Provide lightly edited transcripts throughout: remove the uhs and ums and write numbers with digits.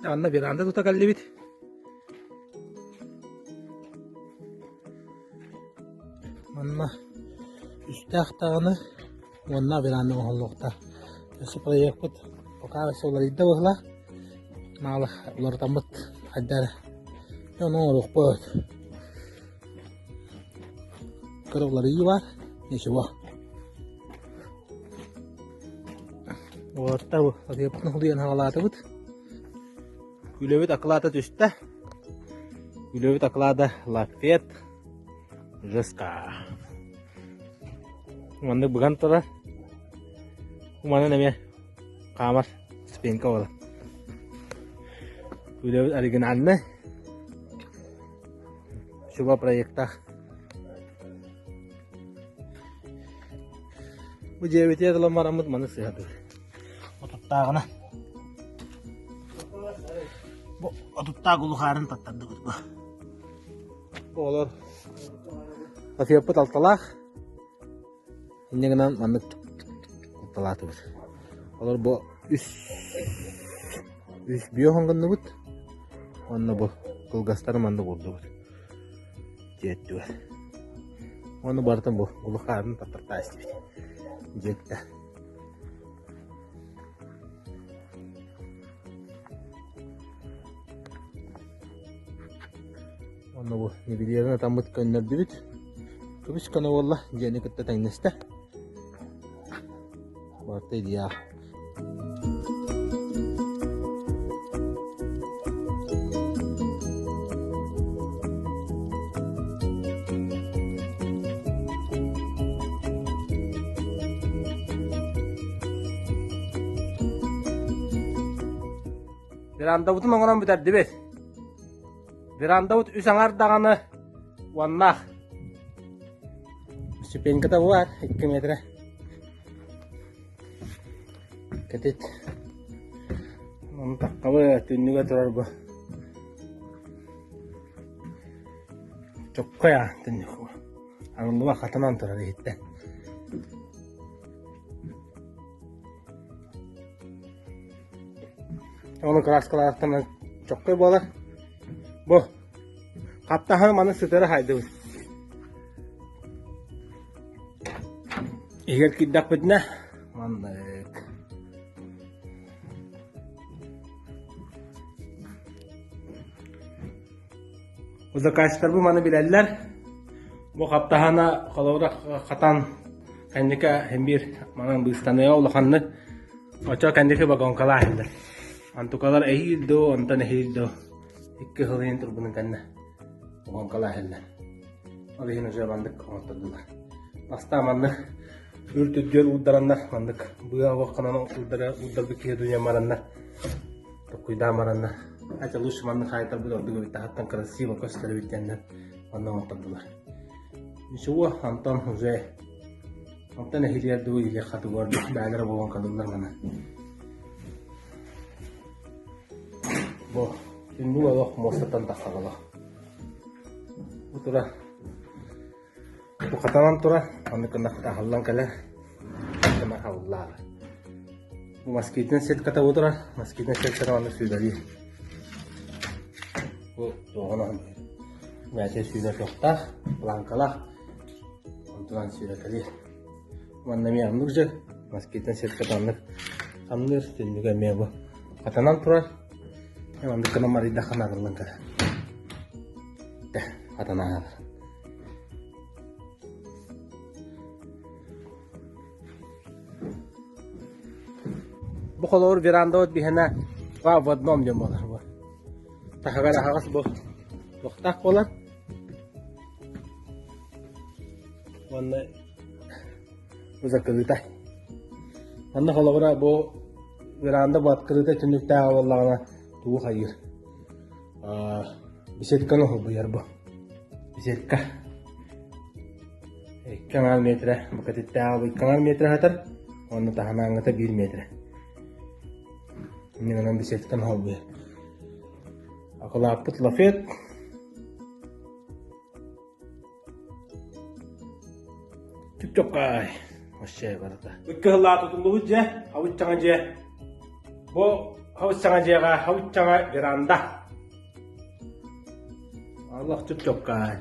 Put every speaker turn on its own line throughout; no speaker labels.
Анна веранда тута кэллибит. Манна үстээх даҕаны уонна веранда оҥоһуллуохтаах. Өссө проекпыт пока өссө уларыйда быһыылаах. Маала уларытаммыт хайда эрэ. Ону оҥоруохпут. Кыра уларыйыы баар. Ничего. Уолаттар атыыппытын худуйан хаалаатыбыт. Күлэбит акылаата түстэ. Күлэбит акылаата лафет жестко. Маннык быган турар. Манан эмиэ хаамар спинка буолар. Күлэбит оригинальный. Чуба проектах. Бу дьиэбитигэр ылан бараммыт маны сыһатыбыт. Отуттааҕына. Бу отуттаах улухаарын таттардыбыт бу. Бу олор Лафеппыт алталаах. Инньэ гынан маннык алталаатыбыт. Олор бу үс үс бүө хоҥгоннубут. Уонна бу кылгастары маннык уурдубут. Дьиэттибэр. Уонна барытын бу улахаарын таттартаа истибит. Дьиэттэ. Уонна бу нивелирин атаммыт көннөрдүбүт. Көбүс көнө буолла, дьиэни кытта тэҥнэстэ. Барыта идеал. Верандабытын оҥорон бүтэрдибит. Верандабыт үс аҥар даҕаны уоннаах. Ступеньката баар, 2 метрэ. Кэтит. Ону таххабы түннүгэ турар бу. Чоккой аа түннүк. Арыллыба хатанан турар иһиттэн. Ону краскалаахтан чоккой буолар. Бу хаптаһан маны сытыра хайдыбыт. Иһигэр киирдэхпитинэ маннык. Заказчиктарбыт маны билэллэр. Бу хаптаһана холобура хатан кэнники син биир манан быыстаныа улаханнык. Очо кэнники вагонкалаах иһиллэр. Антукалар эһиил дуу, онтон эһиил дуу икки сыл иһин турбунун кэннэ вагонкалаах иһиллэр. Ол иһин уже маннык оҥоттордулар. Бастаан маннык үрдүдүөр уурдараннар маннык быа уохханан уурдарбыт киһи дуйан бараннар токкуйдаан бараннар хотя лучше маннык хаайтарбыт ордук эбит таһыттан красиво көстөр эбит диэннэр манна оҥоттордулар. Ничего, Антон уже Онтон эһилиэр дуу или хатыгар бээлэрэ буолан калыллар маны. Бу түннүк олох муостаттан тахсар олох. Бу тура бу хатанан тура маннык гына аһыллан кэлэр гына аһыллаары. Бу москитин сетката бу турар москитин сетката маннык сүүрэлиир. Бу туоҕун бэйэтэ сүүрэ суохтаах планкалаах онтунан сүүрэкэлиир. Манна эмиэ оннук дьэ москитин сетката оннук хамныыр түннүгэ эмиэ бу хатанан турар. Оннук гынан марыйдаххына арыллан кэлэр. Хатанан Бу холобур верандабыт биһиэнэ два в одном диэн буолар бу. Таһыгар аһаҕас бу туохтаах буолар. Уонна бу закрыта. Манна холобура бу веранда бу открыта түннүктээҕэ буоллаҕына тугу хайыыр? Беседканы холбуйар бу. Беседка. Икки аҥаар метрэ, букатиттааҕы икки аҥаар метрэ сытар, уонна таһынааҥҥыта биир метрэ. Инньэ гынан беседканы холбуйар. Акылааппыт лафет. Чүк-чоккай. Вообще барыта. Икки сыллаах тутуллубут дьэ, абыччаҥа дьэ. Бу Хабыс-саҥа дьиэҕэ хабыс-саҥа веранда. Олох чуп-чуопкай.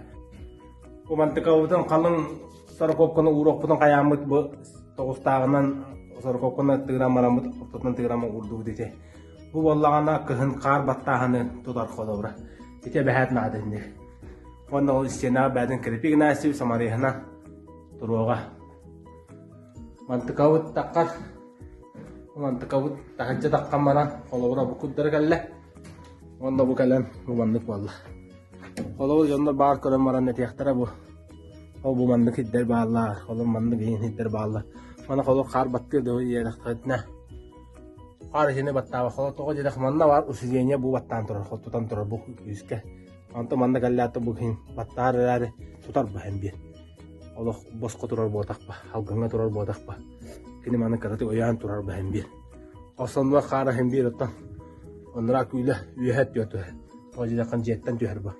Бу мантыкабытын халыҥ сорокуопканы ууруохпутун хайааммыт бу тоҕустааҕынан сорокуопканы тыыран бараммыт ортотунан тыыран уурдубут ити. Бу буоллаҕына кыһын хаар баттааһыны тутар холобура. Ити эбэһээт наада инник. Уонна ол истиэнэҕэ бээтин Крепи Игнатьев самарыһынан туруоҕа. Мантыкабыт таххар Мантыкабыт таһырдьа таххан баран холобура бу курдары кэллэ. Уонна бу кэлэн бу маннык буолла. Холобур дьоннор баар көрөн баран этиэхтэрэ бу. Ол бу маннык сирдэр бааллар, холобур маннык иһин сирдэр бааллар. Маны холобур хаар баттыыр да иэрэхтэритинэ хаар итини баттаабат. Холобур тоҕо диэтэх манна баар усиление бу баттаан турар, хол тутан турар бу күүскэ. Онтон манна кэллээт бу иһин баттаар эрээри тутар бу иһин биир. Олох босхо турар буотахпа, халгыҥҥа турар буотахпа. Кини маны кыратык өйөөн турар бэһин биир. Основной хаара иһин биир оттон оннура күүлэ үөһэ түһэр түһэр. Тоҕо диэтэххин дьиэттэн түһэр бу.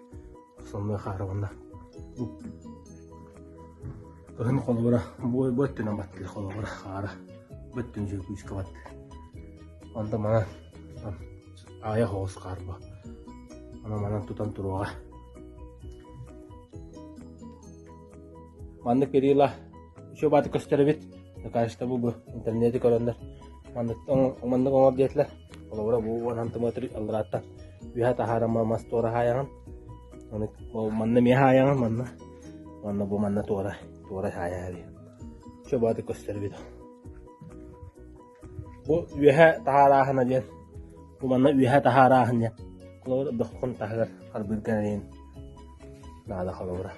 Основной хаара уонна кыһын холобура бу бу өттүнэн баттыыр холобура хаара бу өттүн дьиэ күүскэ баттыыр. Онтон манан аҕыйах оҕус хаар бу. Онон манан тутан туруоҕа. Маннык перила үчүгэй бааты көстөр эбит. Накажете бу бу интернети көрөннөр маннык маннык оҥор диэтилэр. Холобура бу уон сантиметр алларааттан үөһэ таһааран мас туора хаайаҕын. Аны манна эмиэ хаайаҕын манна. Манна бу манна туора туора хаайаа эбит. Үчүгэй бааты көстөр эбит. Бу үөһэ таһаарааһына диэн бу манна үөһэ таһаарааһын диэн холобура доххун таһыгар харбыырга эрэйин наада холобура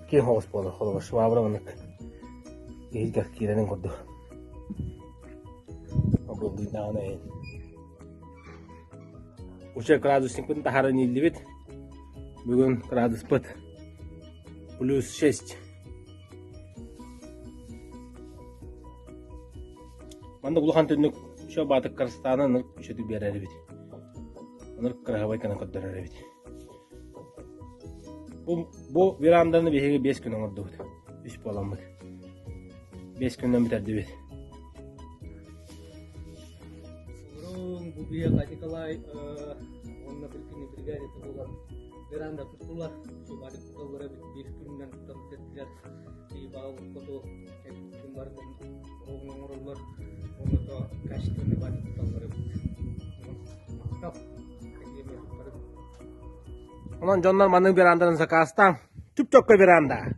киэҥ соҕус буолар холобура швабра маннык иһиргэр киирэрин курдук обыллыйдаҕына эйин Уча градусникпын таһааран ииллибит. Бүгүн градуспыт плюс 6. Маннык улахан түннүк еще баатык Казахстаны ынырык үчүгэй биэрэр эбит. Ынырык кыраһабай гынан көрдөрөр эбит. Бу, бу веранданы биһиги 5 күн оҥордубут. Үс буоламмыт. 5 күнүнэн бүтэрдибит.
Урун бу биһиэхэ Николай уонна Билкини бригадата буолан веранда туттулар. Субарик туталлара эбит 5 күнүнэн тутан бүтэрдилэр. Хоту кэлбитин барытын оҕуһун оҥороллор уонна то качественный баат туталлар эбит. Махтал.
Онон дьоннор маннык веранданы сакаастаан, чуп-чопка веранда.